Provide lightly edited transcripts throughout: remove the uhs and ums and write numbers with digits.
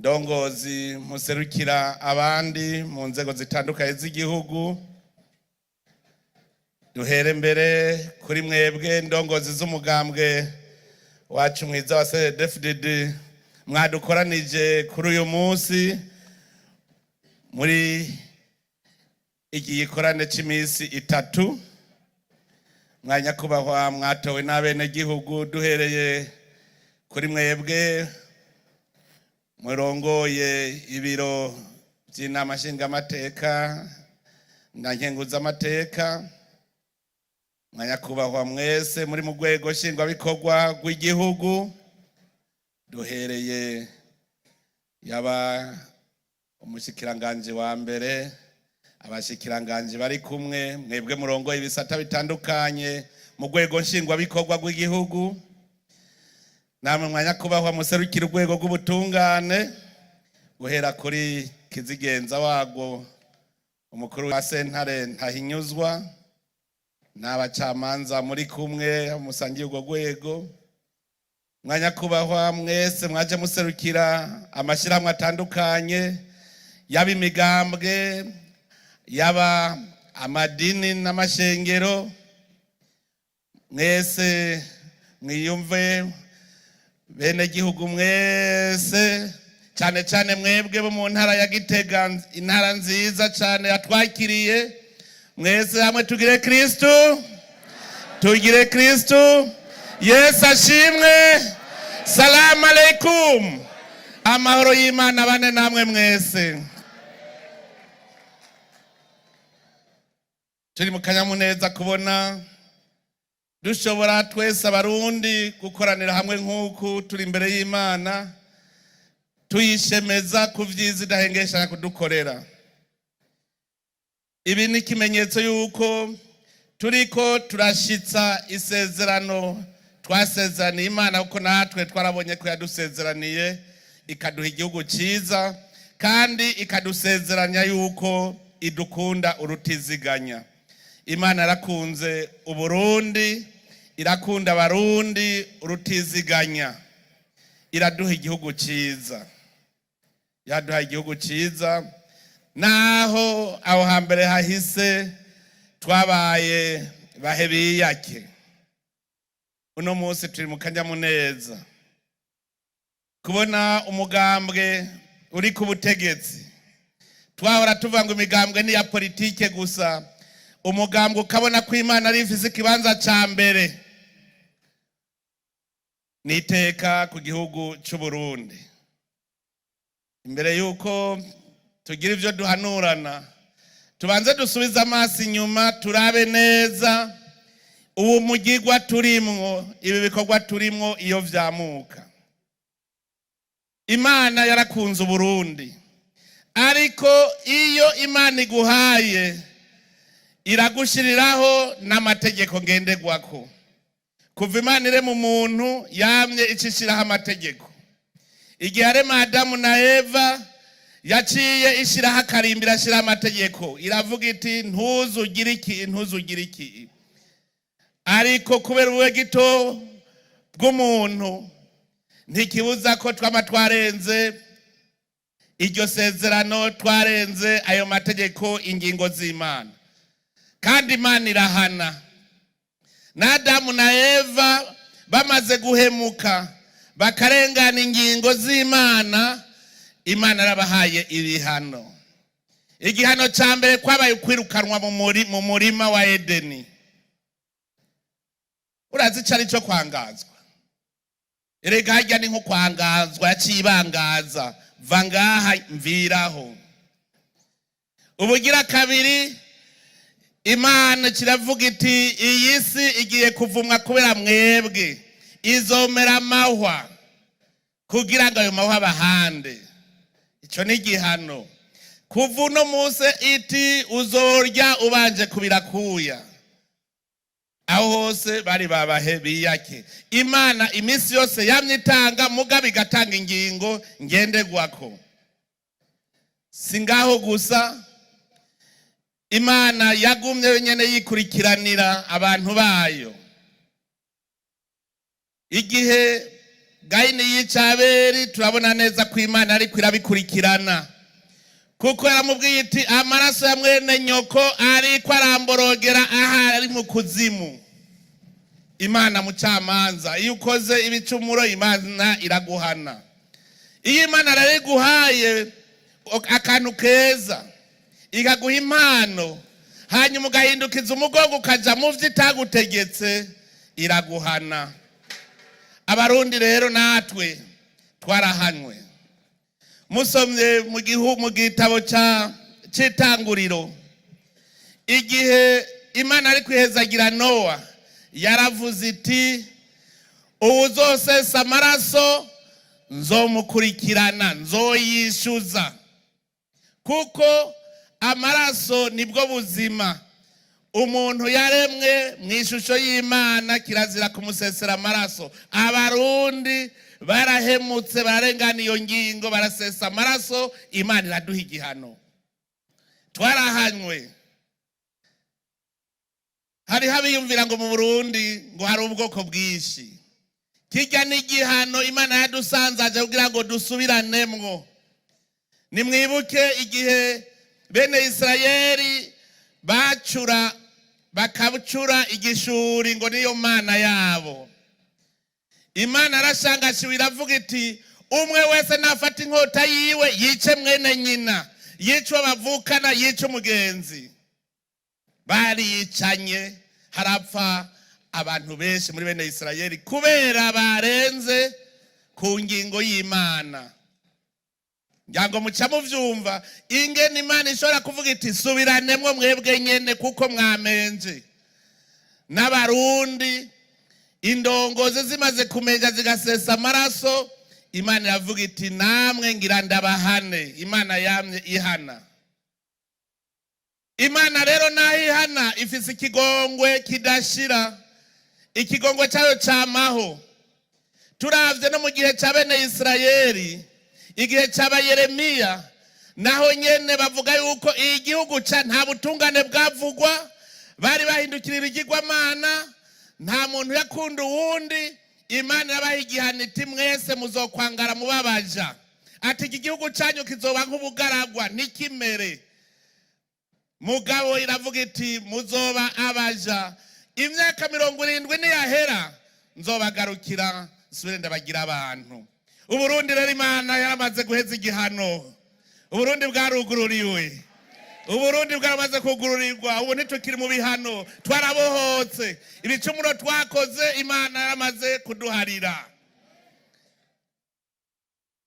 Ndongozi muserukira abandi mu nzego zitandukanye z'igihugu, duhere mbere kuri mwebwe ndongozi z'umugambwe wacu mwiza wa CNDD-FDD mwadukoranije kuri uyu munsi muri iki gikorane cy'iminsi 3. Mwanyakubahwa mwatowe n'abenegihugu, duhereye kuri mwebwe murongoye ibiro by'inama nshingamateka na nkenguzamateka, mwanyakubahwa mwese muri mu rwego nshingwabikorwa rw'igihugu, duhereye yaba umushikiranganji wa mbere, abashikiranganji bari kumwe, mwebwe murongoye ibisata bitandukanye mu rwego nshingwabikorwa rw'igihugu, namwe mwanyakubahwa muserukira urwego rw'ubutungane, guhera kuri kizigenza warwo umukuru wa sentare Ntahinyuzwa n'abacamanza muri kumwe musangiye urwo rwego, mwanyakubahwa mwese mwaje muserukira amashyirahamwe atandukanye, yaba imigambwe, yaba amadini n'amashengero, mwese mwiyumve bene gihugu mwese, cyane cyane mwebwe bo mu ntara ya Gitega, intara nziza cyane yatwakiriye, mwese hamwe tugire Kristu, tugire Kristu. Yesu ashimwe. Salamu alaikum. Amahoro y'Imana bane namwe mwese. Turi mu kanyamuneza kubona dushobora twese abarundi gukoranira hamwe nk'uku turi imbere y'Imana, tuyishemeza ku vyiza idahengeshanya kudukorera. Ibi ni ikimenyetso yuko turiko turashitsa isezerano twasezeraniye Imana, kuko natwe twarabonye ko yadusezeraniye ikaduha igihugu cyiza, kandi ikadusezeranya yuko idukunda urutiziganya. Imana yarakunze Uburundi, irakunda abarundi urutiziganya, iraduha igihugu cyiza, yaduha igihugu cyiza naho aho hambere hahise twabaye bahe biyake. Uno munsi turi mu kanyamuneza kubona umugambwe uri ku butegetsi. Twahora tuvuga ngo imigambwe ni iya politike gusa, umugambwe ukabona ko Imana ari ifise ikibanza ca mbere. Ni iteka ku gihugu c'u Burundi. Imbere yuko tugira ivyo duhanurana, tubanze dusubize amaso inyuma, turabe neza uwo mugigwa turimwo, ibi bikorwa turimwo iyo vyamuka. Imana yarakunze Uburundi, ariko iyo Imana iguhaye iragushiriraho n'amategeko ngenderwako. Kuva Imana irema umuntu yamye icishiraho amategeko. Igihe arema Adamu na Eva yaciye ishiraho akarimbi, irashiraho amategeko, iravuga iti ntuzugire iki, ntuzugire iki. Ariko kubera ubube gito bw'umuntu ntikibuza ko twama twarenze iryo sezerano, twarenze ayo mategeko, ingingo z'Imana. Kandi Imana irahana. Na Adamu na Eva bamaze guhemuka bakarengana ingingo z'Imana, Imana yarabahaye ibihano. Igihano cya mbere kwabaye ukwirukanwa mu murima wa Edeni. Urazi ico ari cyo kwangazwa? Erega harya ni nko kwangazwa, yaciye ibangaza, va ngaha mviraho. Ubugira kabiri, Imana kiravuga iti iyi si igiye kuvumwa kubera mwebwe, izomera amahwa kugira ngo ayo mahwa abahande. Ico ni igihano. Kuva uno munsi iti uzorya ubanje kubirakuya. Aho hose bari babahe biyake. Imana iminsi yose yamye itanga, mugabo igatanga ingingo ngenderwako. Si ngaho gusa, Imana yagumye yonyene yikurikiranira abantu bayo. Igihe Gayini yica Abeli, turabona neza ko Imana ariko irabikurikirana, kuko yaramubwiye iti: "Amaraso ya mwene nyoko ariko aramborogera aha ari mu kuzimu." Imana mucamanza, iyo ukoze ibicumuro Imana iraguhana. Iyo Imana rero iguhaye akantu keza, ikaguha impano, hanyuma ugahindukiza umugongo ukaja mu vyo itagutegetse, iraguhana. Abarundi rero natwe twarahanywe. Musomye mu gitabo ca c'Itanguriro, igihe Imana ari kwihezagira Nowa, yaravuze iti: "Uwuzosesa amaraso nzomukurikirana, nzoyishyuza," kuko amaraso nibwo buzima. Umuntu yaremwe mu ishusho y'Imana, kirazira kumusesera amaraso. Abarundi barahemutse, bararengana iyo ngingo, barasesa amaraso, Imana iraduha igihano, twarahanywe. Hariho abiyumvira ngo mu Burundi ngo hari ubwoko bwinshi. Kijya n'igihano Imana yadusanzaje kugira ngo dusubiраnemwo. Nimwibuke igihe bene Isirayeli bacura, bakacura igishuri ngo niyo mana yabo. Imana arashangashiwe, iravuga iti: "Umwe wese nafata inkota yiwe yice mwene nyina, yice uwo bavukana, yice umugenzi." Baricanye, harapfa abantu benshi muri bene Isirayeli kubera barenze ku ngingo y'Imana. Ngira ngo muca muvyumva ingene Imana ishobora kuvuga iti: "Subiраnemwo mwebwe nyene kuko mwamenje." N'Abarundi, indongozi zimaze kumenja zigasesa amaraso, Imana iravuga iti: "Namwe ngira ndabahane." Imana yamye ihana. Imana rero naho ihana, ifise ikigongwe kidashira, ikigongwe cyayo camaho. Turavye no mu gihe ca bene Isirayeli, igihe c'aba Yeremiya, naho nyene bavuga yuko igihugu ca nta butungane bwavugwa, bari bahindukira ibigirwamana, nta muntu yakunda uwundi. Imana irabaha igihano iti: "Mwese muzokwangara mubabaja," ati: "Iki gihugu cyanyu kizoba nk'ubugaragwa, ntikimere." Mugabo iravuga iti: "Muzoba abaja, imyaka 70 niyahera nzobagarukira, nsubire ndabagira abantu." Uburundi rero Imana yaramaze guheza igihano, Uburundi bwarugururiwe, Uburundi bwaramaze kugururirwa. Ubu ntitukiri mu bihano, twarabohotse. Ibicumuro twakoze Imana yaramaze kuduharira.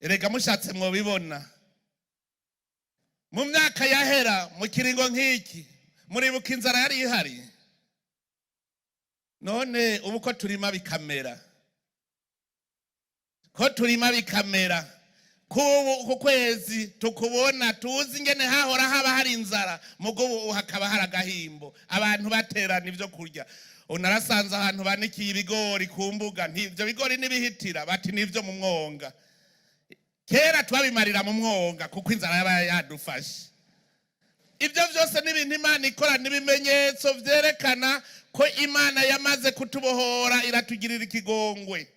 Erega mushatse mwobibona. Mu myaka yahera, mu kiringo nk'iki, muribuka inzara yari ihari. None ubu ko turima bikamera, ko turima bikamera, kubu ku kwezi tukubona, tuzi ingene hahora haba hari inzara, mugo ubu hakaba hari agahimbo, abantu baterana ibyo kurya. Unarasanze ahantu banikiye ibigori ku mbuga, ivyo bigori n'ibihitira, bati nivyo mu mwonga. Kera twabimarira mu mwonga kuko inzara yaba yadufashe. Ibyo byose n'ibintu Imana ikora, n'ibimenyetso vyerekana ko Imana yamaze kutubohora, iratugirira ikigongwe.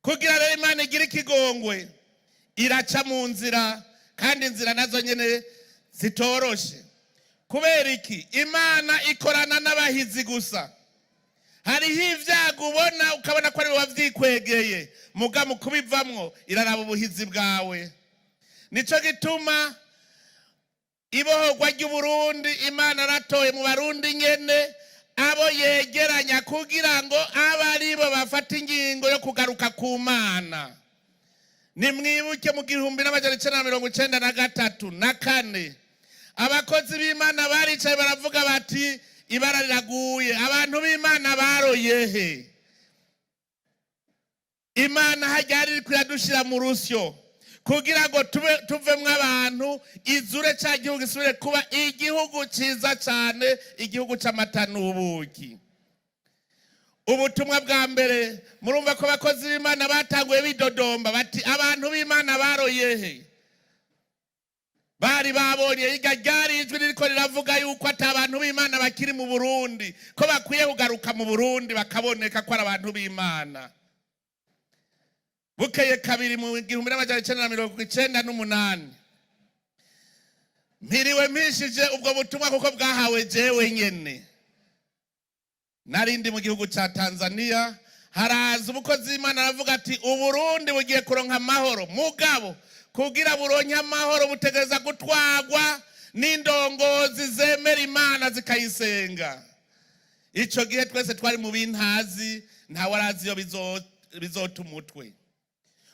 Kugira rero Imana igira ikigongwe, iraca mu nzira, kandi inzira nazo nyene zitoroshe. Kubera iki? Imana ikorana n'abahizi gusa. Hariho ibyago ubona, ukabona ko ari wowe wavyikwegeye, muga mu kubivamwo iraraba ubuhizi bwawe. Nico gituma ibohorwa ry'Uburundi, Imana aratoye mu Barundi nyene abo yegeranya kugira ngo abe aribo bafata ingingo yo kugaruka ku Mana. Nimwibuke mu 1993 na kane, abakozi b'Imana baricaye baravuga bati: "Ibara riraguye, abantu b'Imana baroyehe?" Imana hajya ririko iradushira mu rusyo kugira ngo tube tuvemwo abantu, izure ca gihugu, gisubire kuba igihugu ciza cane, igihugu c'amata n'ubuki. Ubutumwa bwa mbere, murumva ko abakozi b'Imana batanguye bidodomba bati: "Abantu b'Imana baroyehe?" Bari babonye irya ryari ijwi ririko riravuga yuko ati abantu b'Imana bakiri mu Burundi, ko bakwiye kugaruka mu Burundi bakaboneka ko ari abantu b'Imana. Bukeye kabiri, mu 1998, mpiriwe mpishije ubwo butumwa, kuko bwahawe jewe nyene. Narindi mu gihugu ca Tanzania, haraza umukozi w'Imana aravuga ati: "Uburundi bugiye kuronka amahoro, mugabo kugira buronke amahoro butegereza gutwagwa n'indongozi zemera Imana, zikayisenga." Ico gihe twese twari mu bintazi, ntawe arazi iyo bizota umutwe.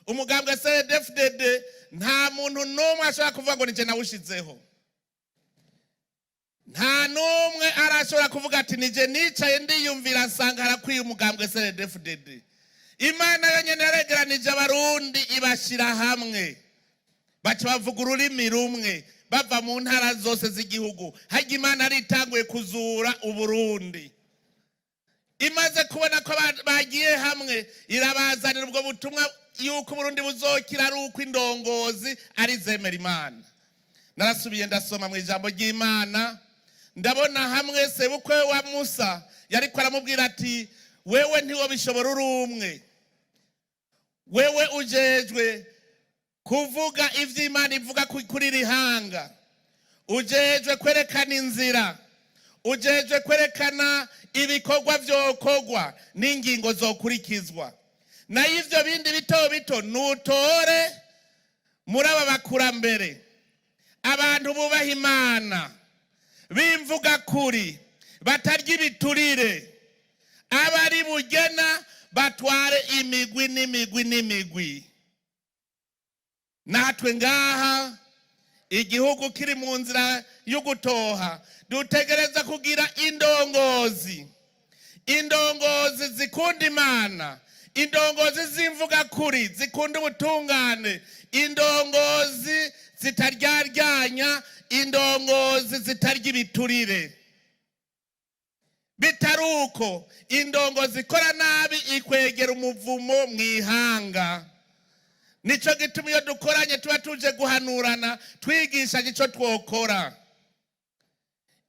Umugambwe CNDD-FDD, nta muntu n'umwe ashobora kuvuga ngo nije nawushizeho. Nta n'umwe arashobora kuvuga ati: "Nije nicaye ndiyumvira nsanga harakwiye umugambwe CNDD-FDD." Imana yonyene yaregeranije Abarundi, ibashira hamwe, baca bavuga ururimi rumwe, bava mu ntara zose z'igihugu. Harya Imana aritanguye kuzura Uburundi. Imaze kubona ko bagiye hamwe, irabazanira ubwo butumwa yuko Uburundi buzokira ari uko indongozi ari zemera Imana. Narasubiye ndasoma mu ijambo ry'Imana, ndabona hamwe sebukwe wa Musa yariko aramubwira ati: "Wewe ntiwobishobora uri umwe. Wewe ujejwe kuvuga ivyo Imana ivuga kuri iri hanga, ujejwe kwerekana inzira, ujejwe kwerekana ibikorwa vyokorwa n'ingingo zokurikizwa. Nayo ivyo bindi bito bito, nutore muri aba bakurambere abantu bubaha Imana, b'imvuga kuri, batarya ibiturire, abari bugena batware imigwi n'imigwi n'imigwi." Natwe ngaha, igihugu kiri mu nzira yo gutoha, dutegereza kugira indongozi, indongozi zikunda Imana, indongozi z'imvuga kuri, zikunda ubutungane, indongozi zitaryaryanya, indongozi zitarya ibiturire. Bitari uko, indongozi ikora nabi ikwegera umuvumo mu ihanga. Nico gituma iyo dukoranye tuba tuje guhanurana, twigishanya icyo twokora.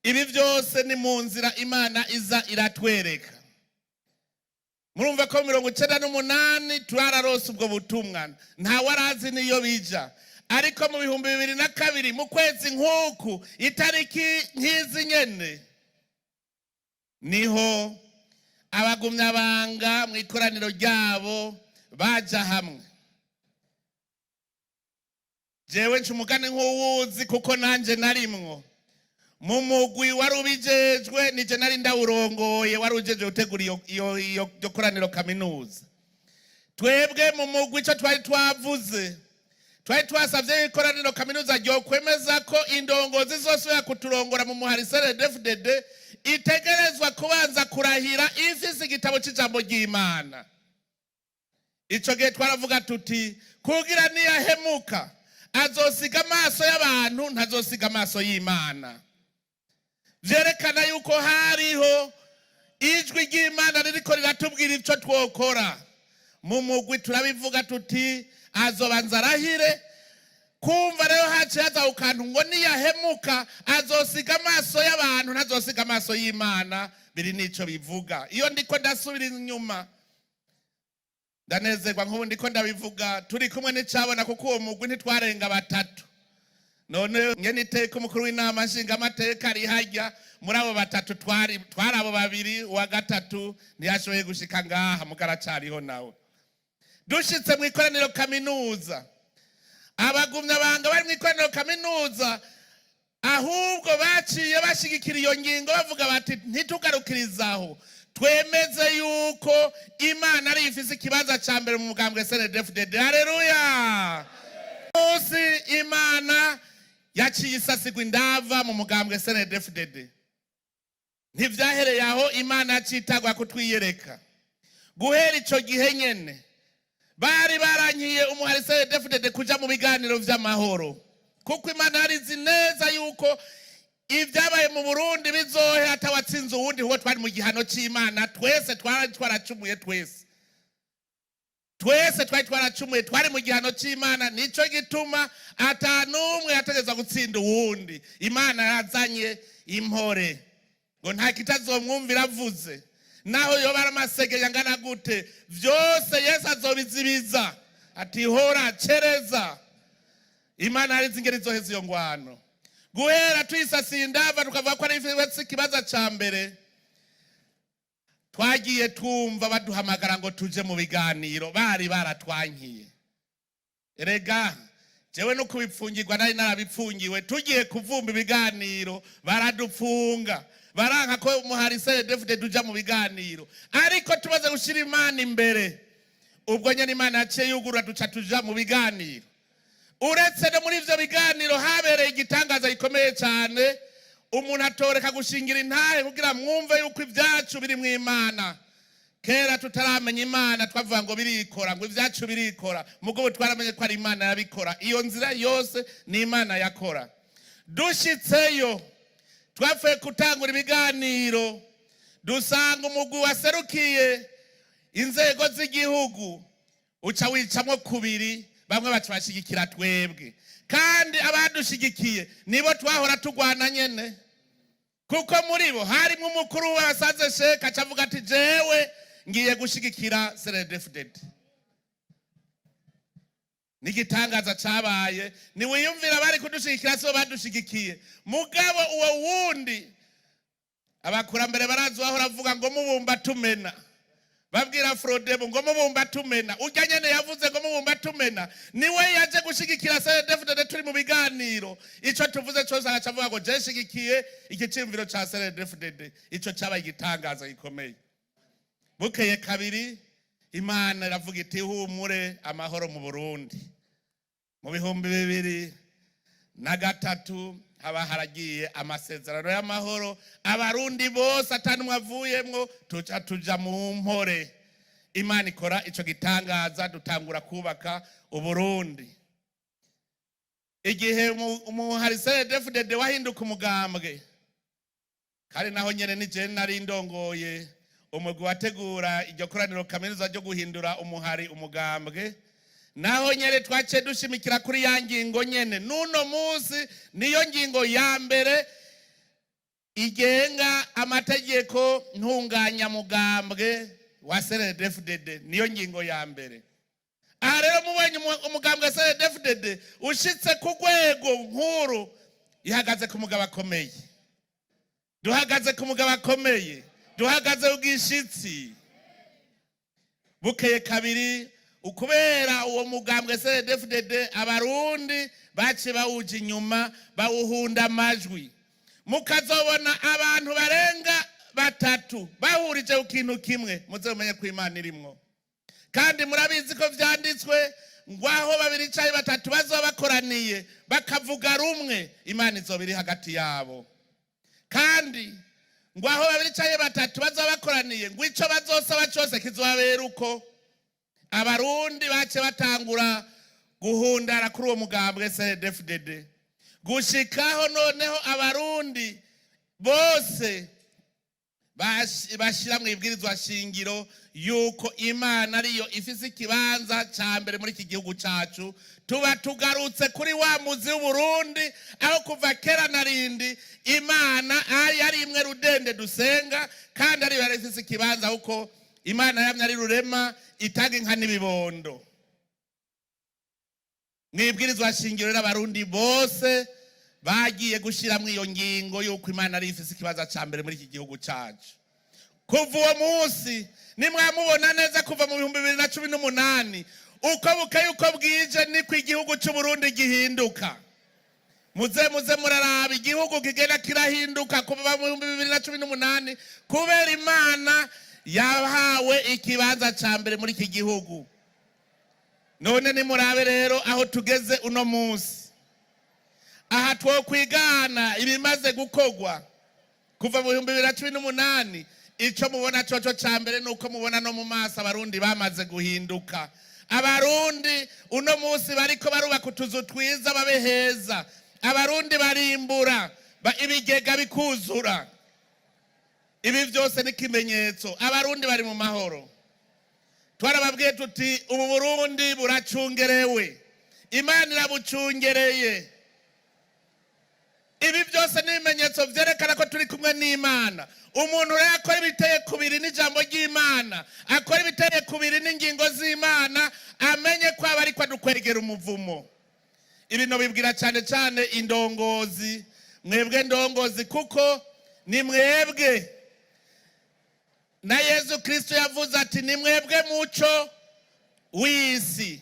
Ibi byose ni mu nzira Imana iza iratwereka. Murumva ko 98 twararose ubwo butumwa, ntawe arazi niyo bija. Ariko mu 2002, mu kwezi nk'uku, itariki nk'izi nyene, niho abagumyabanga mu ikoraniro ryabo baja hamwe. Jewe nca umugani nk'uwuzi, kuko nanje narimwo mu mugwi wari ubijejwe, nije nari ndawurongoye, wari ujejwe gutegura iyo koraniro kaminuza. Twebwe mu mugwi, ico twari twavuze, twari twasavye ikoraniro kaminuza ryokwemeza ko indongozi zose kuturongora mu muhari CNDD-FDD itegerezwa kubanza kurahira ifise igitabo c'ijambo ry'Imana. Ico gihe twaravuga tuti: "Kugira niyahemuka azosiga amaso y'abantu, ntazosiga amaso y'Imana." Vyerekana yuko hariho ijwi ry'Imana ririko riratubwira ico twokora. Mu mugwi turabivuga tuti: "Azobanza arahire." Kumva rero haciye haza ku kantu ngo niyahemuka azosiga amaso y'abantu, ntazosiga amaso y'Imana, biri n'ico bivuga. Iyo ndiko ndasubira inyuma ndanezerwa. Nk'ubu ndiko ndabivuga turi kumwe n'icabona, kuko uwo mugwi ntitwarenga batatu. None ngene iteka umukuru w'inama nshingamateka ari harya muri abo batatu, twari abo babiri, uwa gatatu ntiyashoboye gushika ngaha, mugaracariho nawe. Dushitse mu ikoraniro kaminuza, abagumyabanga bari mu ikoraniro kaminuza ahubwo baciye bashigikira iyo ngingo, bavuga bati: "Ntitugarukirizaho, twemeze yuko Imana ari ifise ikibanza ca mbere mu mugambwe SNDD-FDD." Haleluya! Munsi Imana yaciye isasigwa indava mu mugambwe SNDD-FDD. Ntivyahereye aho, Imana yacitagwa kutwiyereka. Guhera ico gihe nyene bari barankiye umuhari CNDD-FDD kuja mu biganiro vy'amahoro, kuko Imana yarizi neza yuko ibyabaye mu Burundi bizohe atawatsinze uwundi, kuko twari mu gihano c'Imana twese. Twari twaracumuye twese, twese twari twaracumuye, twari mu gihano c'Imana. Nico gituma ata n'umwe yategezwa gutsinda uwundi. Imana yazanye impore, ngo nta kitazomwumvira avuze, naho yoba ari amasegenya angana gute, vyose Yesu azobizibiza. Ati hora, cereza. Imana hari ingeri izoheza iyo ngwano. Guhera tuyisasiye indava, tukavuga ko ari ikibazo ca mbere, twagiye twumva baduhamagara ngo tuje mu biganiro. Bari baratwankiye. Erega jewe no kubipfungirwa nari narabipfungiwe. Tugiye kuvumba ibiganiro, baradupfunga, baranka ko umuhari CNDD-FDD tuja mu biganiro. Ariko tumaze gushira Imana imbere, ubwo nyene Imana yaciye yugurura, duca tuja mu biganiro. Uretse no muri ivyo biganiro habereye igitangaza gikomeye cyane, umuntu atoreka gushingira intahe kugira mwumve yuko ibyacu biri mu Imana. Kera tutaramenya Imana twavuga ngo birikora, ngo ibyacu birikora. Mugabo twaramenye ko ari Imana yabikora. Iyo nzira yose ni Imana yakora. Dushitseyo, twapfuye gutangura ibiganiro, dusanga umugwi waserukiye inzego z'igihugu uca wicamwo kubiri. Bamwe baca bashigikira twebwe, kandi abadushigikiye nibo twahora tugwana nyene, kuko muri bo harimo umukuru w'abasaze sheka, acavuga ati: "Jewe ngiye gushigikira CNDD-FDD." N'igitangaza cabaye, niwiyumvira bari kudushigikira sibo badushigikiye. Mugabo uwo wundi, abakurambere barazi, wahora avuga ngo mubumba tumena, babwira Frodebu ngo mubumba tumena, urya nyene yavuze ngo mubumba tumena, niwe yaje gushigikira CNDD-FDD. Turi mu biganiro, ico tuvuze cose agaca avuga ngo je nshigikiye iki ciyumviro ca CNDD-FDD. Ico cabaye igitangaza gikomeye. Bukeye kabiri, Imana iravuga iti: "Humure, amahoro mu Burundi." Mu 2003 haba haragiye amasezerano y'amahoro, Abarundi bose atanumwe avuyemwo, tuca tuja mu mpore. Imana ikora ico gitangaza, dutangura kubaka Uburundi. Igihe umuhari CNDD-FDD wahinduka umugambwe, kandi naho nyene ni jewe nari ndongoye umugwi wategura iryo koraniro kaminuza ryo guhindura umuhari umugambwe, naho nyene twaciye dushimikira kuri ya ngingo nyene. N'uno munsi niyo ngingo ya mbere igenga amategeko ntunganyamugambwe wa CNDD-FDD, niyo ngingo ya mbere. Aha rero mubonye umugambwe CNDD-FDD ushitse ku rwego nkuru, ihagaze ku mugabo akomeye. Duhagaze ku mugabo akomeye, duhagaze ku bwishitsi. Bukeye kabiri, ukubera uwo mugambwe CNDD-FDD, Abarundi baciye bawuja inyuma, bawuhunda amajwi. Mukazobona abantu barenga batatu bahurije ku kintu kimwe, muze mumenye ko Imana irimwo. Kandi murabizi ko vyanditswe ngo aho babiri canke batatu bazoba bakoraniye bakavuga rumwe, Imana izoba iri hagati yabo. Kandi ngo aho babiri canke batatu bazoba bakoraniye, ngo ico bazosaba cose kizobabera uko. Abarundi bace batangura guhundara kuri uwo mugambwe CNDD-FDD, gushikaho noneho Abarundi bose bashira mu ibwirizwa shingiro yuko Imana ariyo ifise ikibanza ca mbere muri iki gihugu cacu. Tuba tugarutse kuri wa muzi w'Uburundi, aho kuva kera na rindi Imana ari imwe rudende dusenga, kandi ariyo yari ifise ikibanza, kuko Imana yamye ari rurema itanga inka n'ibibondo. Mwibwirizwa shingiro rero, Abarundi bose bagiye gushiramwo iyo ngingo yuko Imana ari ifise ikibanza ca mbere muri iki gihugu cacu. Kuva uwo munsi, nimwamubona neza, kuva mu 2018, uko bukeye uko bwije niko igihugu c'Uburundi gihinduka. Muze muze muraraba igihugu kigenda kirahinduka kuva mu 2018, kubera Imana yahawe ikibanza ca mbere muri iki gihugu. None nimurabe rero aho tugeze uno munsi. Aha twokwigana ibimaze gukorwa kuva mu 2018. Ico mubona coco ca mbere ni uko mubona no mu maso Abarundi bamaze guhinduka. Abarundi uno munsi bariko barubaka utuzu twiza, babe heza. Abarundi barimbura, ibigega bikuzura. Ibi byose ni ikimenyetso Abarundi bari mu mahoro. Twarababwiye tuti ubu Burundi buracungerewe, Imana irabucungereye. Ibi byose ni ibimenyetso byerekana ko turi kumwe n'Imana. Umuntu rero akora ibiteye kubiri n'ijambo ry'Imana, akora ibiteye kubiri n'ingingo z'Imana, amenye ko aba ariko adukwegera umuvumo. Ibintu bibwira cyane cyane indongozi, mwebwe ndongozi, kuko ni mwebwe na Yezu Kristo yavuze ati: "Ni mwebwe muco w'isi."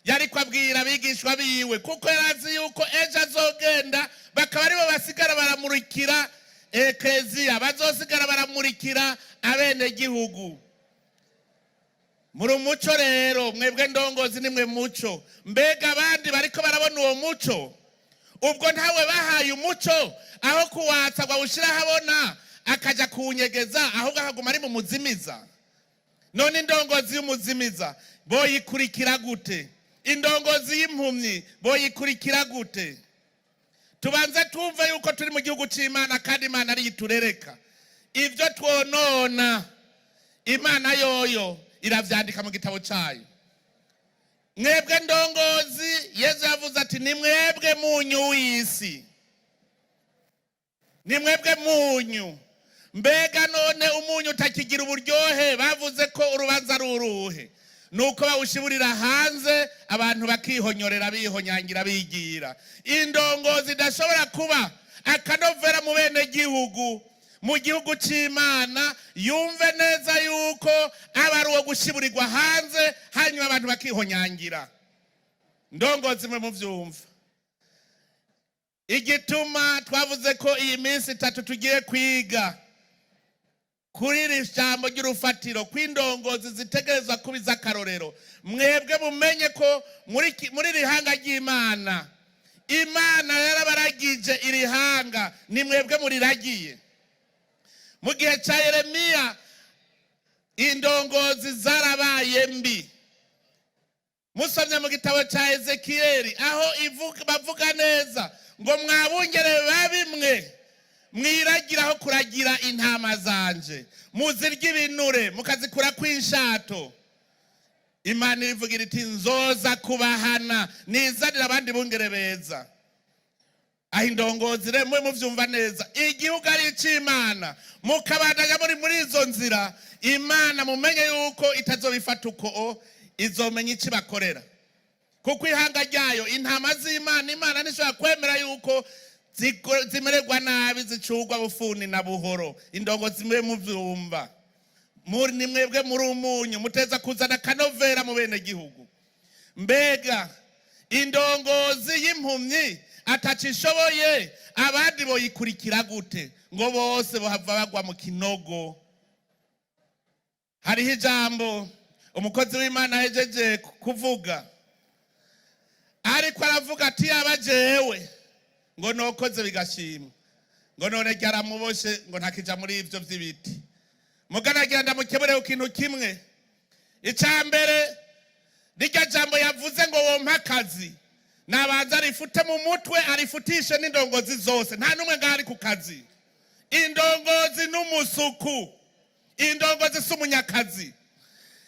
Yari kwabwira abigishwa biwe, kuko yari azi yuko ejo azogenda, bakaba aribo basigara baramurikira ekleziya, bazosigara baramurikira abenegihugu. Muri umuco rero, mwebwe ndongozi nimwe muco. Mbega abandi bariko barabona uwo muco? Ubwo ntawe bahaye umuco, aho kuwatsa ngo awushyire ahabona akajya kuwunyegeza, ahubwo akaguma ari mu muzimiza. None indongozi y'umuzimiza boyikurikira gute? Indongozi y'impumyi boyikurikira gute? Tubanze twumve yuko turi mu gihugu cy'Imana, kandi Imana ariyo iturereka ibyo twonona. Imana yoyo iravyandika mu gitabo cyayo. Mwebwe ndongozi, Yezu yavuze ati: "Ni mwebwe munyu w'isi, ni mwebwe munyu." Mbega none umunyu utakigira uburyohe, bavuze ko urubanza ari uruhe? Nuko bawushiburira hanze, abantu bakihonyorera, bihonyangira, bigira. Indongozi idashobora kuba akanovera mu bene gihugu, mu gihugu cy'Imana, yumve neza yuko aba ari uwo gushiburirwa hanze, hanyuma abantu bakihonyangira. Ndongozi mwe muvyumva igituma twavuze ko iyi minsi 3 tugiye kwiga kuri iri jambo ry'urufatiro, kw'indongozi zitegerezwa kuba iz'akarorero. Mwebwe mumenye ko muri iri hanga ry'Imana, Imana yarabaragije iri hanga, ni mwebwe muriragiye. Mu gihe cya Yeremiya indongozi zarabaye mbi. Musomye mu gitabo cya Ezekiyeli, aho bavuga neza ngo: "Mwabungere babimwe, mwiragiraho kuragira intama zanje, muzirya ibinure, mukazikura kw'inshato." Imana irivugira iti: "Nzoza kubahana, nizanira abandi bungere beza." Aho indongozi rero mube muvyumva neza, igihugu ari ic'Imana, mukabandanya muri muri izo nzira, Imana mumenye yuko itazobifata uko, izomenya icyo ibakorera, kuko ihanga ryayo, intama z'Imana, Imana ntishobora kwemera yuko zimererwa nabi, zicurwa bufuni na buhoro. Indongozi mube muvyumva, muri ni mwebwe muri umunyu, muteza kuzana akanovera mu bene gihugu. Mbega indongozi y'impumyi atacishoboye, abandi boyikurikira gute? Ngo bose bohava bagwa mu kinogo. Hariho ijambo umukozi w'Imana ahejeje kuvuga, ariko aravuga ati: "Yaba jewe ngo nokoze bigashimwa." Ngo none ryaramuboshe, ngo ntakija muri ivyo vy'ibiti. Muganagira ndamukebure ku kintu kimwe. Icya mbere, rirya jambo yavuze ngo wompa akazi, nabanza arifute mu mutwe, arifutishe n'indongozi zose. Nta n'umwe ngaho ari ku kazi. Indongozi n'umusuku, indongozi si umunyakazi.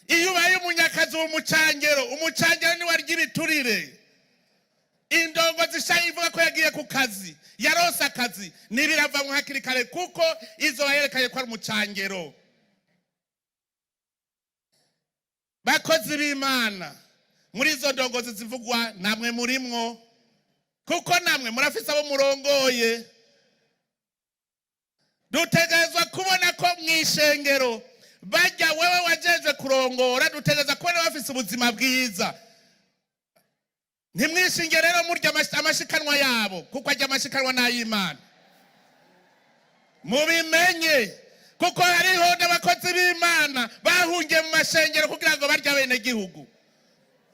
Iyo ubaye umunyakazi uba umucangero. Umucangero niwe arya ibiturire. Indongozi sha ivuga ko yagiye ku kazi, yarose akazi, ntibiravamwo hakiri kare, kuko izo yerekanye ko ari umucangero. Bakozi b'Imana, muri izo ndongozi zivugwa namwe murimwo, kuko namwe murafise abo murongoye. Dutegerezwa kubona ko mu ishengero bajya wewe wajejwe kurongora, dutegereza kubona bafise ubuzima bwiza. Ntimwishinge rero murya amashikanwa yabo, kuko ajya amashikanwa n'ay'Imana. Mubimenye, kuko hariho n'abakozi b'Imana bahungiye mu mashengero kugira ngo barye abenegihugu.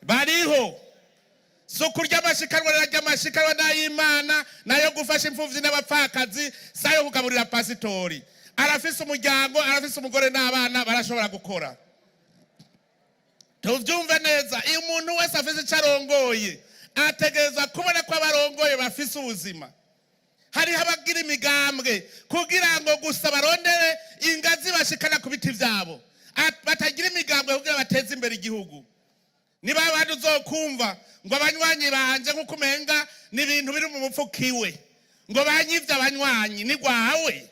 Bariho. Si ukurya amashikanwa rero, arya amashikanwa n'ay'Imana, nayo gufasha imfuvyi n'abapfakazi, si ayo kugaburira pasitori. Arafise umuryango, arafise umugore n'abana, barashobora gukora. Tuvyumve neza, iyo umuntu wese afise icyo arongoye ategerezwa kubona ko abarongoye bafise ubuzima. Hariho abagira imigambwe kugira ngo gusa barondere ingazi bashikana ku biti vyabo, batagira imigambwe kugira bateze imbere igihugu. Niba abandi uzokumva ngo abanywanyi banje, nk'uko umenga ni ibintu biri mu mufuka iwe. Ngo banyivye abanywanyi, ni gwawe.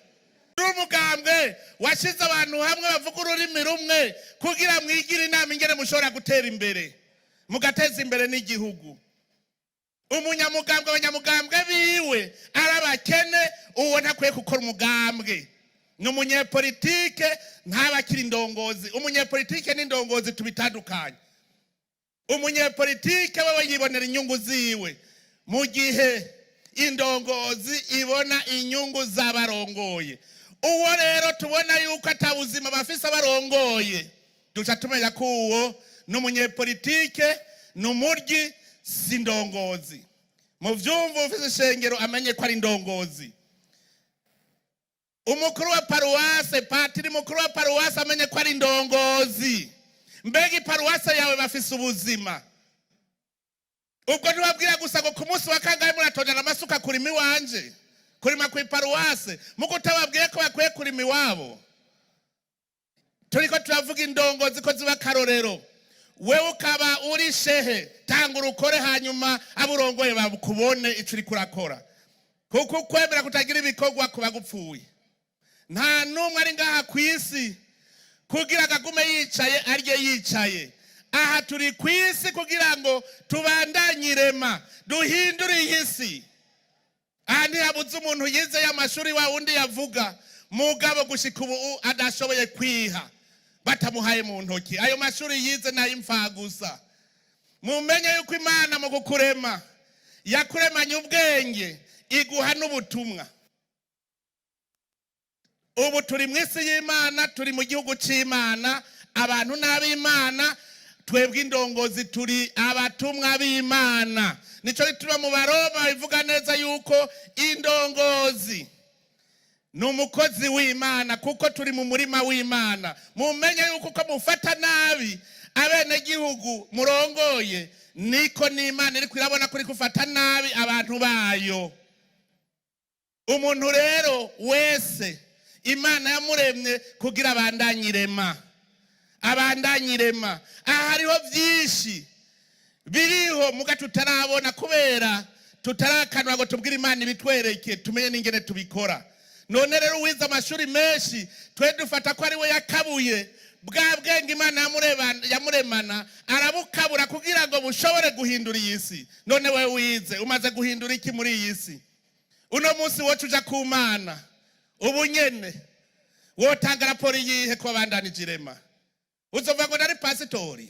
Uri umugambwe washize abantu hamwe bavuga ururimi rumwe kugira mwigire inama ingene mushobora gutera imbere, mugateza imbere n'igihugu. Umunyamugambwe, abanyamugambwe biwe ari abakene, uwo ntakwiye gukora umugambwe, ni umunyepolitike, ntaba akiri indongozi. Umunyepolitike n'indongozi tubitandukanye. Umunyepolitike wewe yibonera inyungu ziwe, mu gihe indongozi ibona inyungu z'abarongoye. Uwo rero tubona yuko ata buzima bafise abarongoye, duca tumenya ko uwo ni umunyepolitike, ni umuryi, si indongozi. Mu vyumva, ufise ishengero amenye ko ari indongozi. Umukuru wa paruwase, patiri mukuru wa paruwase, amenye ko ari indongozi. Mbega iparuwase yawe bafise ubuzima? Ubwo ntibabwira gusa ngo ku munsi wa kangahe muratondana amasuka kurima iwanje, kurima ku iparuwase, muko utababwiye ko bakwiye kurima iwabo. Turiko turavuga indongozi ko ziba akarorero. Wewe ukaba uri shehe, tanga urukore, hanyuma aburongoye bakubone ico uriko urakora, kuko ukwemera kutagira ibikorwa kuba gupfuye. Nta n'umwe ari ngaha ku isi kugira ngo agume yicaye, arye yicaye. Aha turi ku isi kugira ngo tubandanye irema, duhindure iyi si. Aha ntihabuze umuntu yize y'amashuri, wa wundi yavuga, mugabo gushika ubu adashoboye kwiha batamuhaye mu ntoki. Ayo mashuri yize n'ay'imfagusa. Mumenye yuko Imana mu kukurema yakuremanye ubwenge, iguha n'ubutumwa. Ubu turi mu isi y'Imana, turi mu gihugu cy'Imana, abantu n'ab'Imana. Twebwe indongozi turi abatumwa b'Imana. Nicyo gituma mu Baroma bivuga neza yuko indongozi ni umukozi w'Imana, kuko turi mu murima w'Imana. Mumenye yuko uko mufata nabi abenegihugu murongoye, niko n'Imana iriko irabona ko uri gufata nabi abantu bayo. Umuntu rero wese Imana yamuremye kugira abandanye irema, abandanye irema. Aha hariho byinshi biriho muga tutarabona, kubera tutarakanwa ngo tubwire Imana ibitwereke, tumenye n'ingene tubikora. None rero uwize amashuri menshi, twe dufata ko ari we yakabuye bwa bwenge Imana yamuremana, arabukabura kugira ngo bushobore guhindura iyi si. None we wize, umaze guhindura iki muri iyi si? Uno munsi woca uja ku Mana ubu nyene, wotanga raporo iyihe ko wabandanije irema? Uzova ngo nari pasitori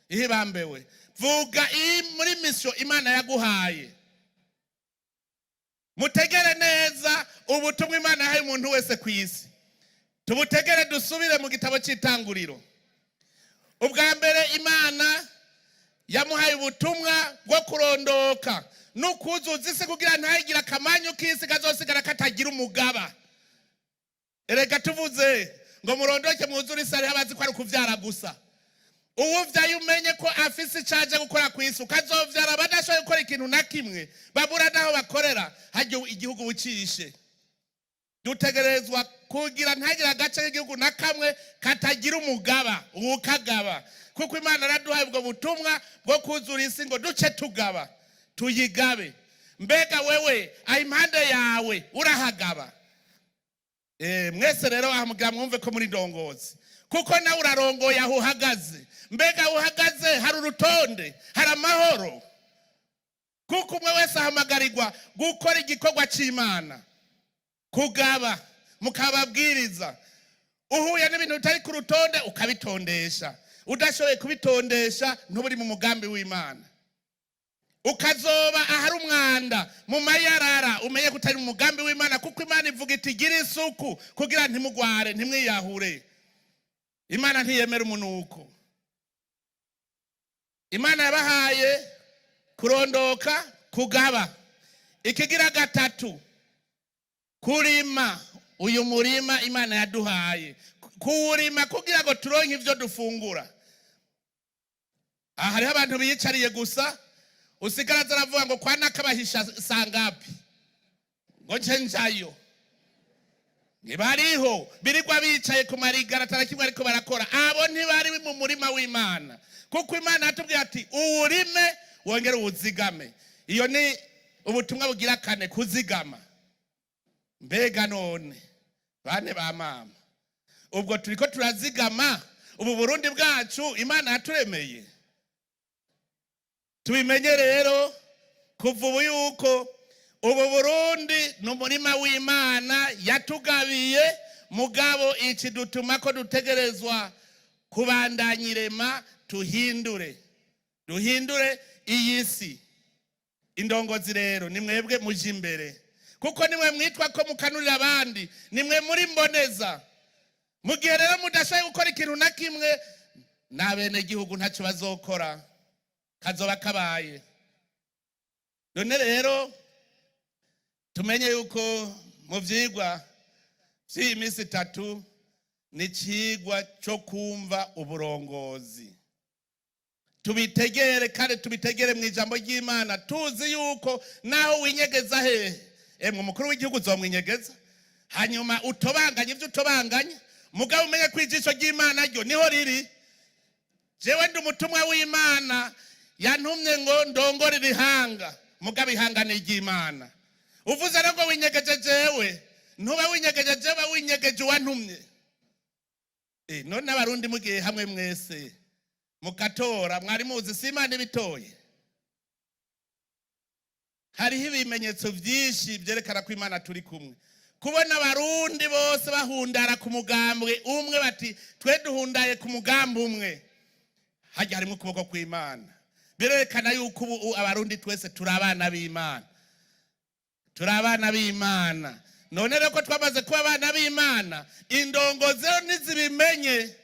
ihibambewe. Vuga iyi muri mission Imana yaguhaye. Mutegere neza ubutumwa Imana yahaye umuntu wese ku isi, tubutegere. Dusubire mu gitabo cy'Itanguriro. Ubwa mbere Imana yamuhaye ubutumwa bwo kurondoka no kuzuza isi, kugira ntayigire akamanyu k'isi kazosigara katagira umugaba. Erega tuvuze ngo murondoke mwuzure isi, hariho abazi ko ari ukuvyara gusa. Uwuvyaye umenye ko afise ico aje gukora ku isi. Ukazovyara badashoboye gukora ikintu na kimwe, babura n'aho bakorera, harya igihugu bucishe. Dutegerezwa kugira ntagire agace k'igihugu na kamwe katagira umugaba uwukagaba, kuko Imana yaraduhaye ubwo butumwa bwo kuzura isi ngo duce tugaba, tuyigabe. Mbega wewe aho impande yawe urahagaba? Mwese rero ahamugira mwumve ko muri ndongozi, kuko nawe urarongoye aho uhagaze. Mbega aho uhagaze hari urutonde, hari amahoro? Kuko umwe wese ahamagarirwa gukora igikorwa cy'Imana, kugaba, mukababwiriza. Uhuye n'ibintu bitari ku rutonde, ukabitondesha. Udashoboye kubitondesha, ntuburi mu mugambi w'Imana. Ukazoba ahari umwanda mu mayarara, umenye ko utari mu mugambi w'Imana, kuko Imana ivuga iti: "Gira isuku kugira ntimugware, ntimwiyahure." Imana ntiyemera umunuko. Imana yabahaye kurondoka, kugaba. Ikigira gatatu, kurima. Uyu murima Imana yaduhaye, kuwurima kugira ngo turonke ivyo dufungura. Aha hariho abantu biyicariye gusa, usigara aravuga ngo kwa nakabahisha sangapi, ngo nce njayo. Ntibariho, birirwa bicaye ku marigara, atarakimwe ariko barakora. Abo ntibari mu murima w'Imana, kuko Imana yatubwiye ati: "Uwurime wongere uwuzigame." Iyo ni ubutumwa bugira kane, kuzigama. Mbega none bane ba mama, ubwo turiko turazigama ubu Burundi bwacu Imana yaturemeye? Tubimenye rero kuva ubu yuko ubu Burundi ni umurima w'Imana yatugabiye, mugabo iki dutuma ko dutegerezwa kubandanya irema, tuhindure, duhindure iyi si. Indongozi rero ni mwebwe muje imbere, kuko nimwe mwitwa ko mukanurira abandi, nimwe muri mboneza. Mu gihe rero mudashoboye gukora ikintu na kimwe, n'abenegihugu ntacyo bazokora, kazoba kabaye. None rero tumenye yuko mu vyigwa vy'iyi minsi 3 ni icigwa co kumva uburongozi. Tubitegere kandi tubitegere mu ijambo ry'Imana, tuzi yuko naho winyegeza hehe, emwe umukuru w'igihugu uzomwinyegeza, hanyuma utobanganye ibyo utobanganya, mugabo umenye ko ijisho ry'Imana ryo niho riri. Jewe ndi umutumwa w'Imana yantumye ngo ndongore ihanga, mugabo ihanga ni iry'Imana. Uvuze rero ngo winyegeje jewe, ntuba winyegeje jewe, winyegeje uwantumye. None Abarundi mugiye hamwe mwese mugatora, mwari muzi si Imana ibitoye? Hariho ibimenyetso byinshi byerekana ko Imana turi kumwe. Kubona Abarundi bose bahundara ku mugambwe umwe, bati twe duhundaye ku mugambi umwe, hajya harimo ukuboko kw'Imana. Birerekana yuko ubu Abarundi twese turi abana b'Imana, turi abana b'Imana. None rero ko twamaze kuba abana b'Imana, indongozi rero ntizibimenye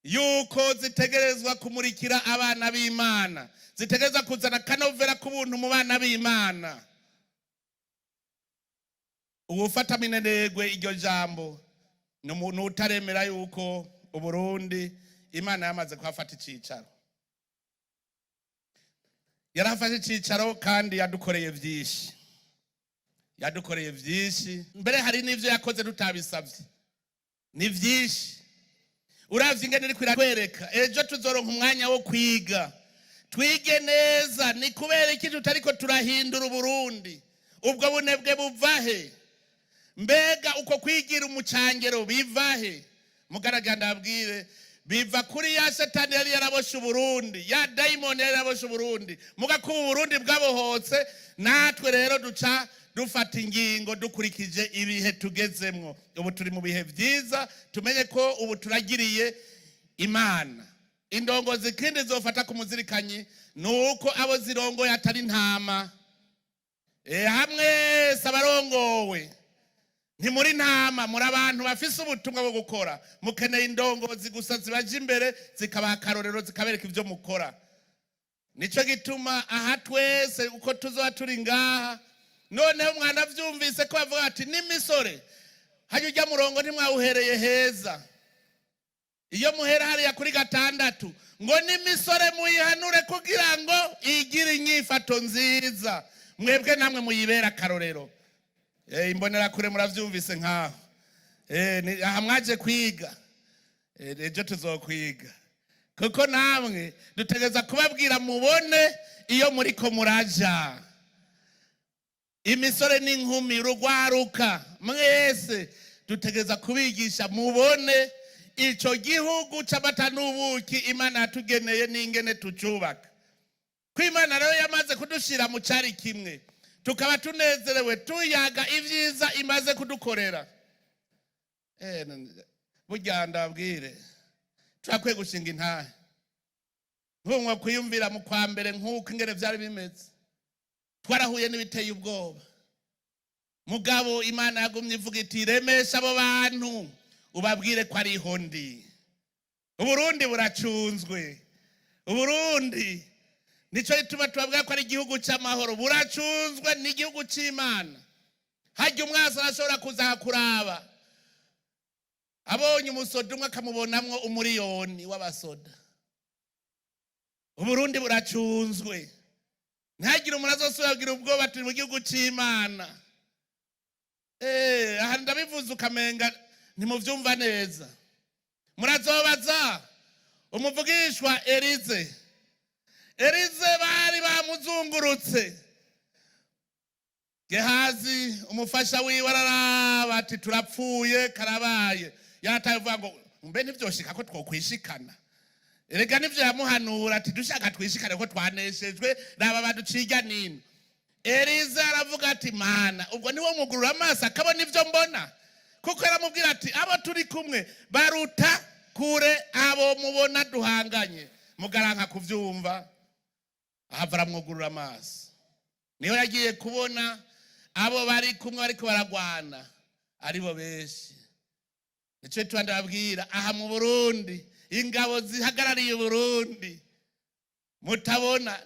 yuko zitegerezwa kumurikira abana b'Imana, zitegerezwa kuzana akanovera k'ubuntu mu bana b'Imana. Uwufata minenegwe iryo jambo ni umuntu utaremera yuko Uburundi Imana yamaze kuhafata icicaro. Yarafashe icicaro kandi yadukoreye byinshi, yadukoreye byinshi. Mbere hari n'ivyo yakoze tutabisabye, ni byinshi. Uravye ingene iriko iratwereka, ejo tuzoronka umwanya wo kwiga, twige neza ni kubera iki tutariko turahindura Uburundi. Ubwo bunebwe buva he? Mbega uko kwigira umucangero biva he? Mugaragara ndabwire, biva kuri ya Satani yari yaraboshe Uburundi, ya dayimoni yari yaraboshe Uburundi. Muga kuba Uburundi bwabohotse, natwe rero duca dufata ingingo dukurikije ibihe tugezemwo. Ubu turi mu bihe byiza, tumenye ko ubu turagiriye Imana. Indongozi ikindi zofata ku muzirikanyi ni uko abo zirongoye atari ntama. Hamwe se abarongowe ntimuri ntama, muri abantu bafise ubutumwa bwo gukora. Mukeneye indongozi gusa zibaje imbere, zikabaha akarorero, zikabereka ibyo mukora. Nico gituma aha twese uko tuzoba turi ngaha, noneho mwanavyumvise ko bavuga ati n'imisore hajya ujya murongo ntimwawuhereye heza. Iyo muhera hariya kuri 6 ngo n'imisore muyihanure kugira ngo igire inyifato nziza, mwebwe namwe muyibera akarorero. Imbonerakure muravyumvise nkaho aha mwaje kwiga. Ejo tuzokwiga, kuko namwe dutegereza kubabwira mubone iyo muriko muraja. Imisore n'inkumi, rugwaruka mwese, dutegereza kubigisha mubone ico gihugu c'amata n'ubuki Imana yatugeneye n'ingene tucubaka. Ko Imana rero yamaze kudushira mu cari kimwe, tukaba tunezerewe tuyaga ibyiza imaze kudukorera. Burya ndabwire, turakwiye gushinga intahe nk'umwe kwiyumvira mu kwa mbere nk'uko ingene vyari bimeze. Twarahuye n'ibiteye ubwoba, mugabo Imana yagumye ivuga iti: "Remesha abo bantu, ubabwire ko ariho ndi." Uburundi buracunzwe. Uburundi nico gituma tubabwira ko ari igihugu c'amahoro, buracunzwe, ni igihugu c'Imana. Harya umwasi arashobora kuza akakuraba, abonye umusoda umwe akamubonamwo umuriyoni w'abasoda. Uburundi buracunzwe, ntihagire umuntu azosubira kugira ubwoba, turi mu gihugu c'Imana. Aha ndabivuze ukamenga ntimuvyumva neza. Murazobaza umuvugishwa Elize. Elize bari bamuzungurutse. Gehazi umufasha wiwe araraba ati turapfuye, karabaye. Yataye uvuga ngo mbe ntivyoshika ko twokwishikana. Erega nivyo yamuhanura ati dushaka twishikane ko twaneshejwe, raba baduciga nini. Eliza aravuga ati mana, ubwo niwo mugurura amaso akabona ivyo mbona, kuko yaramubwira ati abo turi kumwe baruta kure abo mubona duhanganye. Mugaranka kuvyumva, ahava aramwugurura amaso, niho yagiye kubona abo bari kumwe bariko baragwana aribo benshi. Nico tuba ndababwira aha mu Burundi, ingabo zihagarariye Uburundi mutabona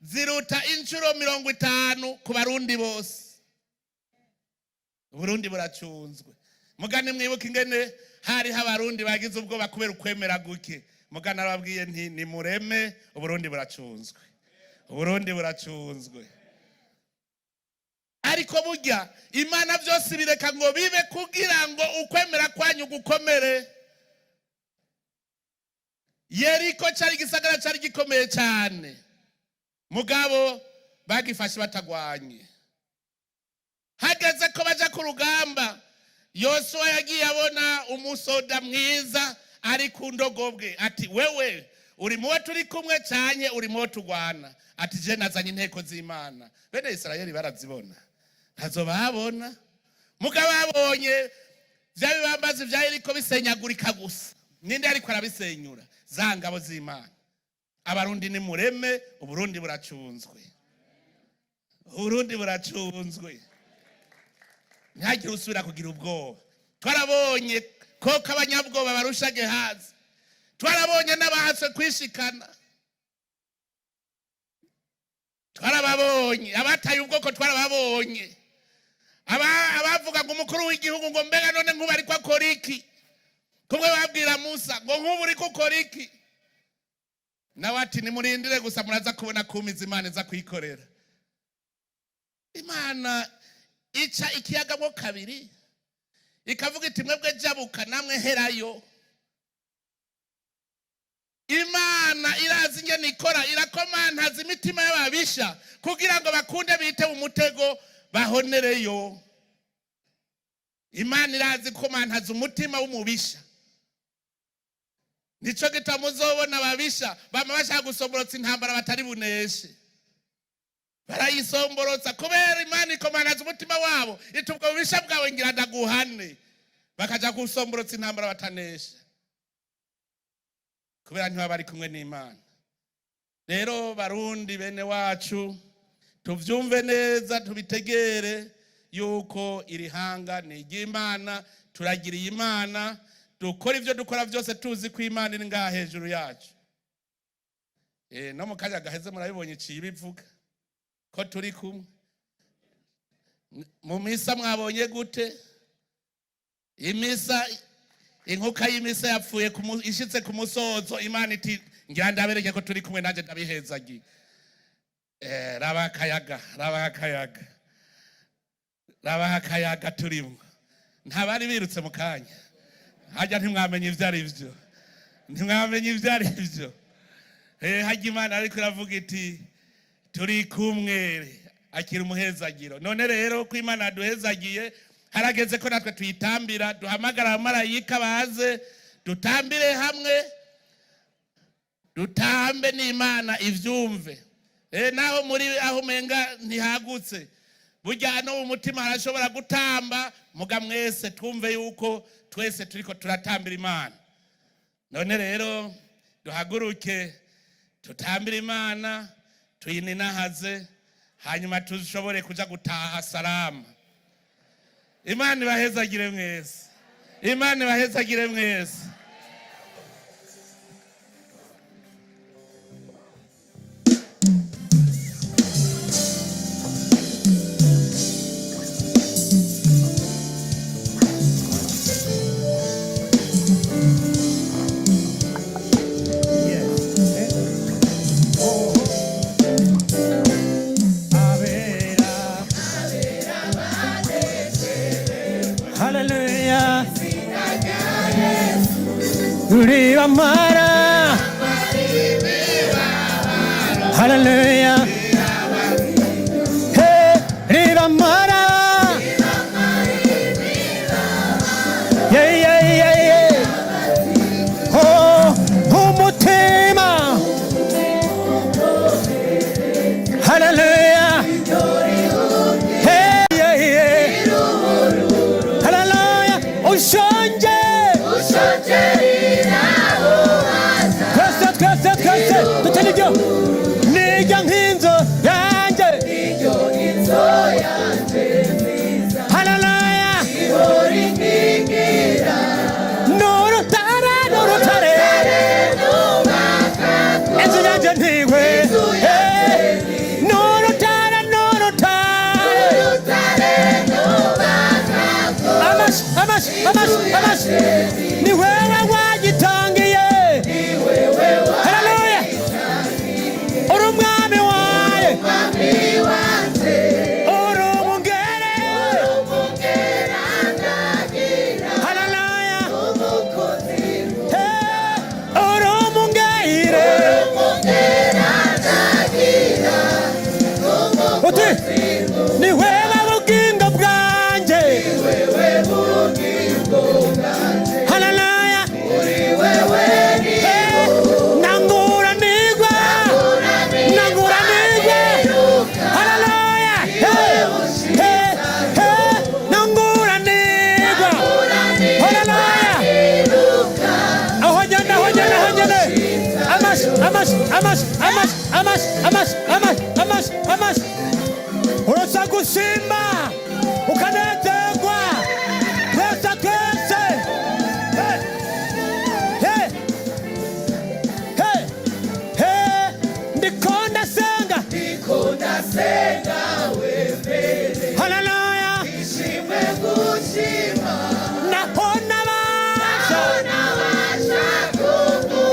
ziruta inshuro 50 ku Barundi bose. Uburundi buracunzwe. Mugani mwibuka ingene hariho Abarundi bagize ubwoba kubera ukwemera guke. Mugani arababwiye nti nimureme, Uburundi buracunzwe, Uburundi buracunzwe. Ariko burya Imana byose bireka ngo bibe kugira ngo ukwemera kwanyu gukomere. Yeriko cyari igisagara cyari gikomeye cyane, mugabo bagifashe batagwanye. Hageze ko baja ku rugamba, Yosuwa yagiye abona umusoda mwiza ari ku ndogobwe, ati wewe uri muwo turi kumwe cyanye uri muwo tugwana? Ati je nazanye inteko z'Imana. Bene Isirayeli barazibona, ntazo babona. Mugabo babonye vya bibambazi vya Yeriko bisenyagurika gusa. Ninde ariko arabisenyura? Za ngabo z'Imana. Abarundi ni mureme, Uburundi buracunzwe, Uburundi buracunzwe, ntihagire usubira kugira ubwoba. Twarabonye koko abanyabwoba barusha Gehazi, twarabonye n'abahatswe kwishikana, twarababonye abataye ubwoko, twarababonye abavuga ngo umukuru w'igihugu ngo mbega none nkubu ariko akora iki? Kumwe babwira Musa ngo nkubu uriko ukora iki? Nawe ati nimurindire gusa muraza kubona kumiza Imana iza kwikorera. Imana ica ikiyaga mo kabiri, ikavuga iti mwebwe jabuka, namwe herayo. Imana irazi ingene ikora, irakomantaza imitima y'ababisha kugira ngo bakunde bite umutego bahonereyo. Imana irazi komantaza umutima w'umubisha. Nico gituma muzobona ababisha bama bashaka gusomborotsa intambara batari buneshe, barayisomborotsa kubera Imana ikomantaza umutima wabo, iti ubwo bubisha bwawe ngira ndaguhane. Bakaja gusomborotsa intambara batanesha kubera ntibaba bari kumwe n'Imana. Rero Barundi bene wacu, tuvyumve neza, tubitegere yuko iri hanga ni iry'Imana. Turagiriye Imana, dukora ivyo dukora byose tuzi ko Imana iri ngaha hejuru yacu. No mu kanya gaheze murabibonye iciye ibivuga ko turi kumwe mu misa. Mwabonye gute imisa, inkuka y'imisa yapfuye ishitse ku musozo, Imana iti ngira ndabereke ko turi kumwe, nanjye ndabihezagiye. Raba akayaga, raba akayaga, raba akayaga turimo. Ntabari birutse mu kanya hajya, ntimwamenye ibyo ari byo, ntimwamenye ibyo ari byo. Hajya Imana ariko iravuga iti turi kumwe, akira umuhezagiro. None rero ko Imana yaduhezagiye, harageze ko natwe tuyitambira, duhamagara abamarayika baze dutambire hamwe, dutambe n'Imana ivyumve. Naho muri aho umenga ntihagutse, burya no mu mutima harashobora gutamba. Muga mwese twumve yuko twese turiko turatambira Imana. None rero duhaguruke tutambire Imana, tuyininahaze, hanyuma dushobore kuja gutaha salama. Imana ibahezagire mwese, Imana ibahezagire mwese. Abera. Hallelujah. Uribamara. Hallelujah. Hey, ribamara. Amashi, amashi, amashi. Ni wewe wagitangiye. Haleluya. Uri umwami waye. Uri umungere. Haleluya. Hey, uri umungere. Uti ni wewe bugingo bwanjye. Haleluya. Hey, nanguranirwa. Nanguranirwa. Haleluya. Hey, hey, hey, nanguranirwa. Haleluya. Aho nyene, aho nyene, aho nyene. Amashi, amashi, amashi, amashi, amashi, amashi, amashi, amashi, amashi. Urasa gushima ukanezerwa, twese twese. Hey, hey, hey, hey. Ndiko ndasenga. Haleluya. Naho nabasha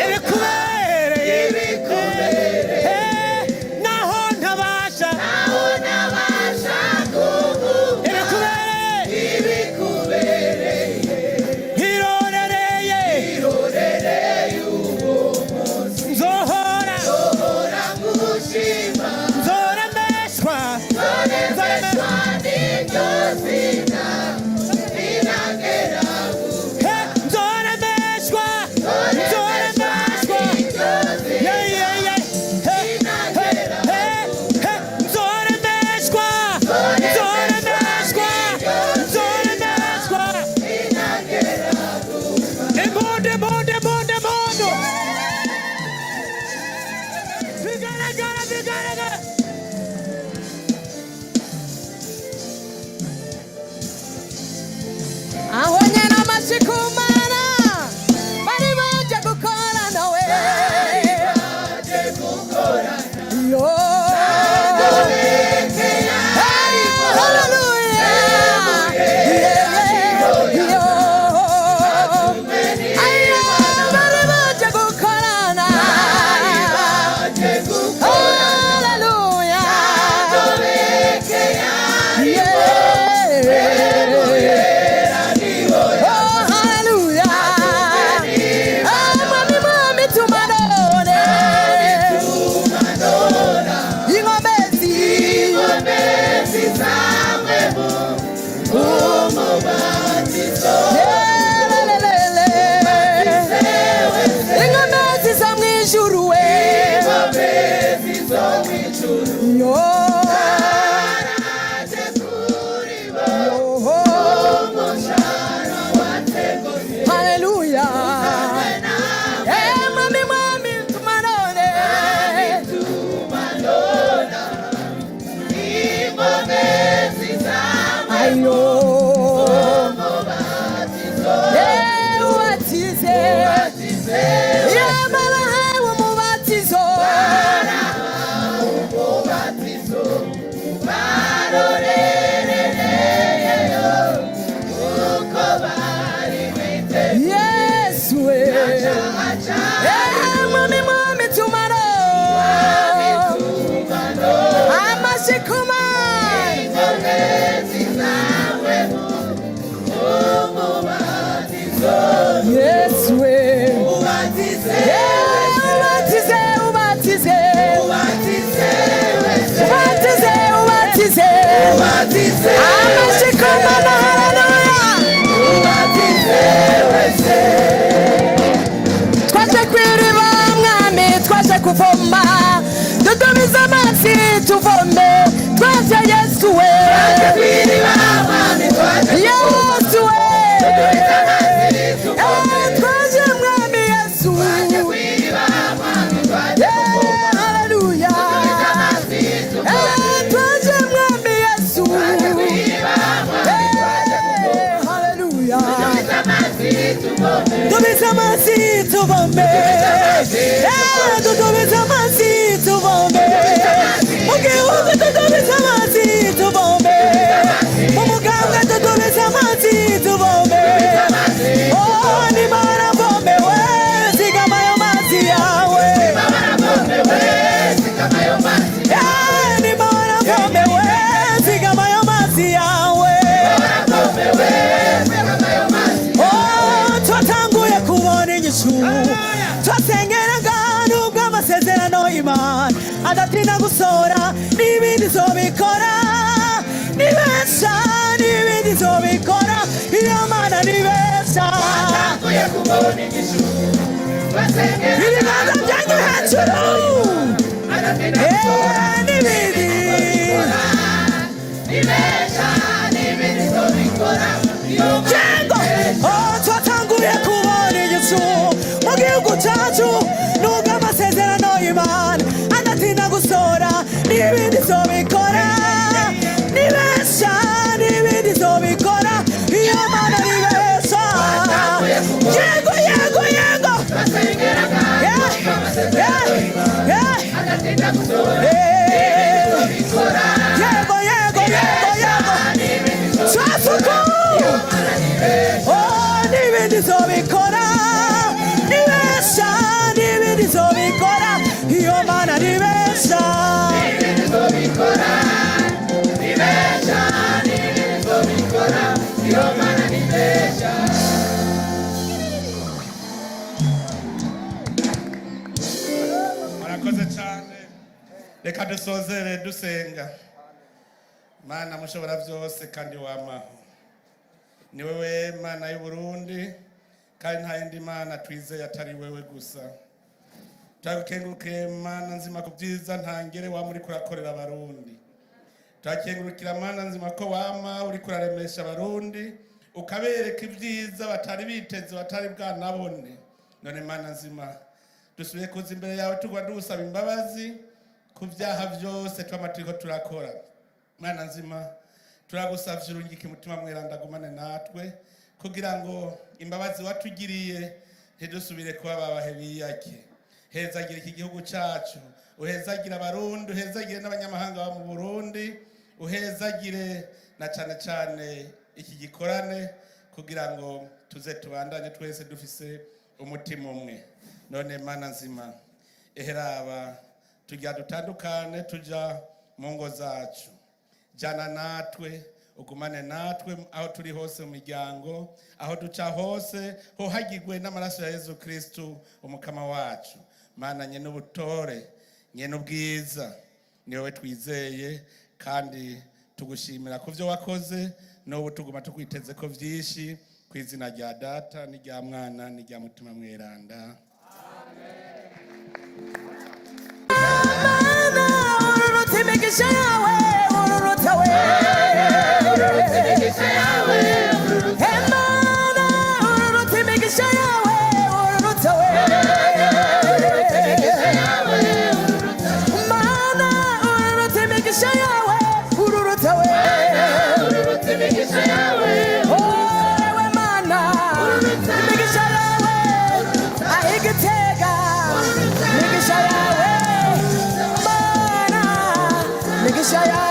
ibikubereye. Hey, naho ntabasha ibikubereye. Hirorereye. Nzohora. Nzoremeshwa. Nzoremeshwa. Hey, nzoremeshwa. Nzoremeshwa. Yeah, yeah, yeah. Hey, hey, hey, hey. Nzoremeshwa. Nzoremeshwa. Nzoremeshwa. Impundu, impundu, impundu, impundu. Bigaragara, bigaragara. Aho nyene amashikumana bari baje gukorana we. Yo. Hey, hallelujah. Yeah, yeah, yo. Ayo, bari baje gukorana. Hallelujah. Yeah. Oh, hallelujah. Ah, mami, mami, tumanone. Ingomezi. Lelelele. Ingomezi zo mwijuru we. Yo. Yo. Hallelujah. Eh, mami, mami, tumanone. Ayo. Eh, ubatize. Yeah, barahawe umubatizo. Yesu we. Eh, mwami, mwami, tumano. Amashikuma. Yesu we. Eh, ubatize, ubatize. Ubatize, ubatize. Amashikuma na haleluya. Twaje kw'iriba mwami, twaje kuvoma, dudubize amazi tuvome. Twaje Yesu we. Yesu we. Eh, twaje mwami Yesu. Yeah, haleluya. Eh, twaje mwami Yesu. Eh, haleluya. Dubiza amazi tuvome. Eh, dudubiza amazi tuvome. Mu gihugu dudubiza amazi tuvome. Mu mugambwe dudubiza amazi tuvome. mazi yawe. Oh, twatanguye kubona inyishu, twasengeraga nubwo amasezerano y'Imana adatinda gusohora, n'ibindi zobikora. Nibesha, n'ibindi zobikora. Iyo Mana nibesha. Ibiganza byanyu hejuru. Eh, n'ibindi. Jengo, oh, twatanguye kubona igicu mu gihugu cyacu, nubwo amasezerano y'Imana adatinda gusohora, n'ibindi zobikora. Nibesha, n'ibindi zobikora. Iyo Mana nibesha. Yego, yego, yego. Yeah. Yeah. Yego, yego, yego, yego. Twasuku. Oh, n'ibindi zobikora. Nibesha, n'ibindi zobikora. Iyo Mana nibesha. Murakoze cyane. Reka dusozere dusenga. Mana mushobora byose kandi wamaho, ni wewe Mana y'Uburundi, kandi nta yindi mana twizeye atari wewe gusa. Turagukengurukiye, Mana nzima, ku byiza ntangere wama uriko urakorera Abarundi. Turakengurukira, Mana nzima, ko wama uriko uraremesha Abarundi, ukabereka ibyiza batari biteze, batari bwanabone. None Mana nzima, dusubiye kuza imbere yawe tugwa dusaba imbabazi ku byaha byose twama turiko turakora. Mana nzima, turagusavye urungike Mutima Mweranda agumane natwe, kugira ngo imbabazi watugiriye ntidusubire kuba babahe biyake. Hezagira iki gihugu cacu, uhezagire Abarundi, uhezagire n'abanyamahanga baba mu Burundi, uhezagire na cane cane iki gikorane, kugira ngo tuze tubandanye twese dufise umutima umwe. None Mana nzima, eheraba tujya dutandukane, tuja mu ngo zacu. Jana natwe, ugumane natwe aho turi hose mu miryango, aho duca hose hohagirwe n'amaraso ya Yezu Kristu umukama wacu. Mana nye n'ubutore, nye n'ubwiza, ni wowe twizeye kandi tugushimira ku byo wakoze, n'ubu tuguma tukwiteze ko byinshi, ku izina rya Data n'irya Mwana n'irya Mutima Mweranda. Mana, ururutse imigisha yawe, ururutse we. Mana, ururutse imigisha yawe, ururutse we. Mana, ururutse imigisha yawe, ururutse we. Oh, Mana, imigisha yawe ahigitega, imigisha yawe, Mana, imigisha yawe.